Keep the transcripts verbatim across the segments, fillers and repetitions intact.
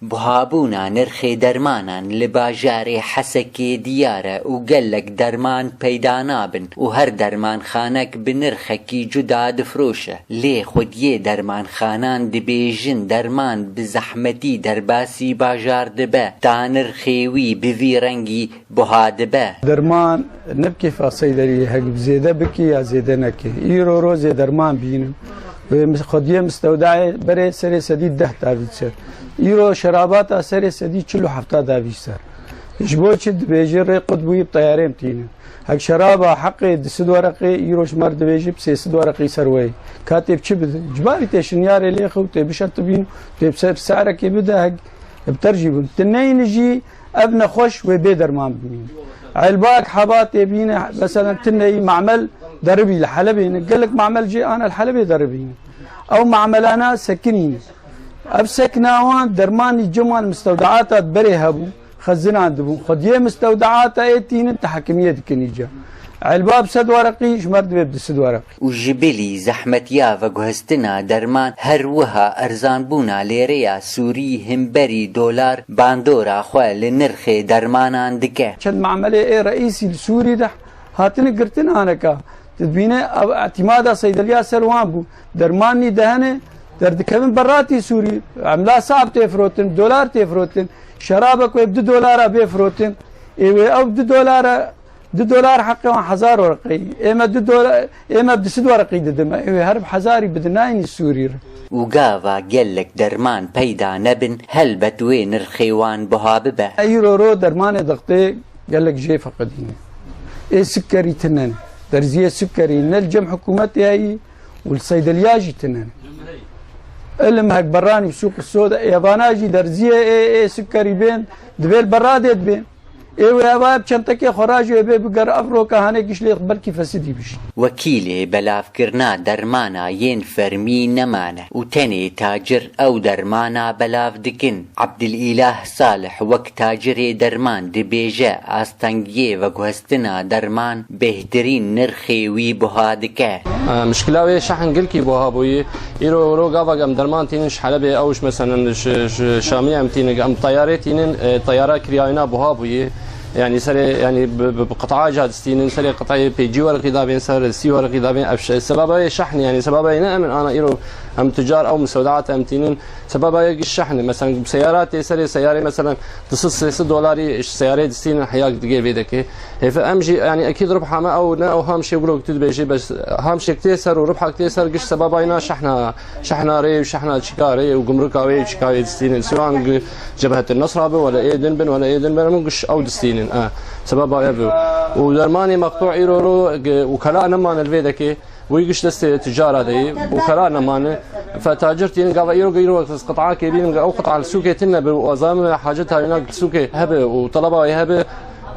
Buhabûna nirxê dermanan li bajarê Hesekê diyar e û gelek derman peyda nabin û her dermanxanek bi nirxekî cuda difroşe. Lê xwediyê dermanxanan dibêjin derman bi zehmetî derbasî bajar dibe, ta nirxê wî bi vî rengî buha dibe. Derman ne bi kêfa seyderiyê hek bi zêde bikî ya zêde nekî. Îro rozê derman bînin. Wê mis-, xwediyê mistewdayê berê serê sedî deh davî ser. Îro şerabata serê sedî çil û hefta davî ser. Ji bo çi dibêjî rê qut bûyî bi teyarê em tînin. Hek şeraba heqê di sid wereqê, îro ji me re dibêjî bi sê sid wereqî ser wê. Ka tê bi çi bide? Cibarî tê şinyarê lê xew tê bişetibîn, tê bi ser se'rekê bide, hek bi ter jî bûn. Ti neyni jî ev nexweş wê bê derman bimîn. Elbak heba tê bîne, meselen ti neyî mamel deribî li Helebê ne. Gelek mamel jê ana li Helebê deribîne. Ew mamelana sekinîne. Ev sekina wan dermanî cem wan mistewdaata berê hebû, xezinan dibûn. Xwediyê mistewdaata ê tînin tehekimiyê dikin îca. Elbab sed wereqî, ji me re divê bi du sed wereqî. Û ji bilî zehmetiya veguhestina derman her wiha erzanbûna lêreya Sûrî himberî dolar bandora xwe li nirxê dermanan dike. Çend mamelê ê reîsî li Sûrî de hatine girtin aneka. Tu dibîne ev îtîmada seydeliya ser wan bû. Dermanî de hene, derdikevin beratî Sûrî. Emla sab tê firotin, dolar tê firotin. Şerabek wê bi du dolara bê firotin. Ê wê ew du dolara, du dolar heqê wan hezar wereqeyî. Ê me du dola-, ê me bi du sed wereqî didime. Ê wê her bi hezarî bidin nayînî Sûrî re. Û gava gelek derman peyda nebin, helbet wê nirxê wan buha bibe. Îro ro dermanê dextê gelek jê feqedîne. Ê sikerî tinen. Derziyê sikerî ne li cem hikûmetê heyî û li seydeliya jî tinen. Ilim hek beranî sûq soda êvana jî derziyê ê, ê sikerî bên, divê li beradê dibên. Ê wê eva bi çentekê xwe rajê bê biger ev roka hanê giş lê belkî fesidî bişî. Wekîlê belavkirina dermana yên fermî nemane û tenê tacir ew dermana belav dikin. Ebdilîlah Salih wek tacirê derman dibêje astengiyê veguhestina derman bêhtirîn nirxê wî buha dike. Mişkila wê şehn gilkî buha bûyî. Îro ro gavak em derman tînin ji Helebê ew ji meselen ji, ji Şamî em tînin, em teyarê tînin, e, teyara kiryayîna buha bûyî. Yanî serê, yanî bi, bi, bi qit'a ca distînin, serê qit'ayê pêncî wereqî davên ser, sî wereqî davên. Ev şe-, sebaba yê şehnî, yanî sebaba yê ne em in ana îro em tucar ew misewdaat em tînin. Sebaba yê giş şehnî. Meselen bi seyara tê serê seyarê meselen du sed sê sed dolarî ji seyarê distînin heyak digê vê dekê. Hêf em jî, yanî, ekîd ribha me ew ne, ew hamşê wilo ku tu dibêjî, bes hamşêk tê ser û ribhak tê ser giş sebaba yina şehna, şehna rê û şehna çika rê û gumrika wê û çika wê distînin. Siwan gi-, Cebhetin Nesra bi, wele ê din bin, wele ê din bin, em giş ew distînin. E, sebaba ev bi. Û dermanê maqtu îro ro, gi-, û kela nemane li vê dekê. Wî giş destê ticara de yî û kela nemane. Fe tacir tînin gava îro, îro wek qit'akê bînin, ew qit'a li sûkê tine bi û azam hacet taynak li sûkê hebe û talaba wê hebe.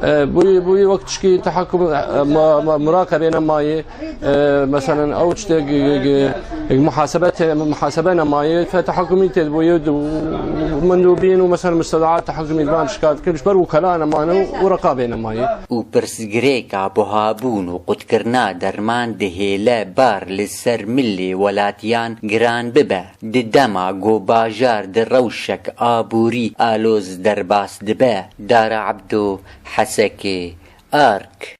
E, bûyî, bûyî wek tişkî tehakum, e, ma, ma, muraqebe nemayê. E, meselen ew tiştê g-, g-, g-, muhasebe te, muhasebe nemayê. Fe tehakumî tê bûyî du-, mendûbîn û meselen misteda'at tehakumî diban şikayet kir. Ji ber û kela nemane û, û reqabê nemayê. Û pirsgirêka buhabûn û qutkirina derman dihêle bar li ser milê welatiyan giran bibe. Di dema ku bajar di rewşek aborî aloz derbas dibe. Dara Ebdo, Hesekê, Ark.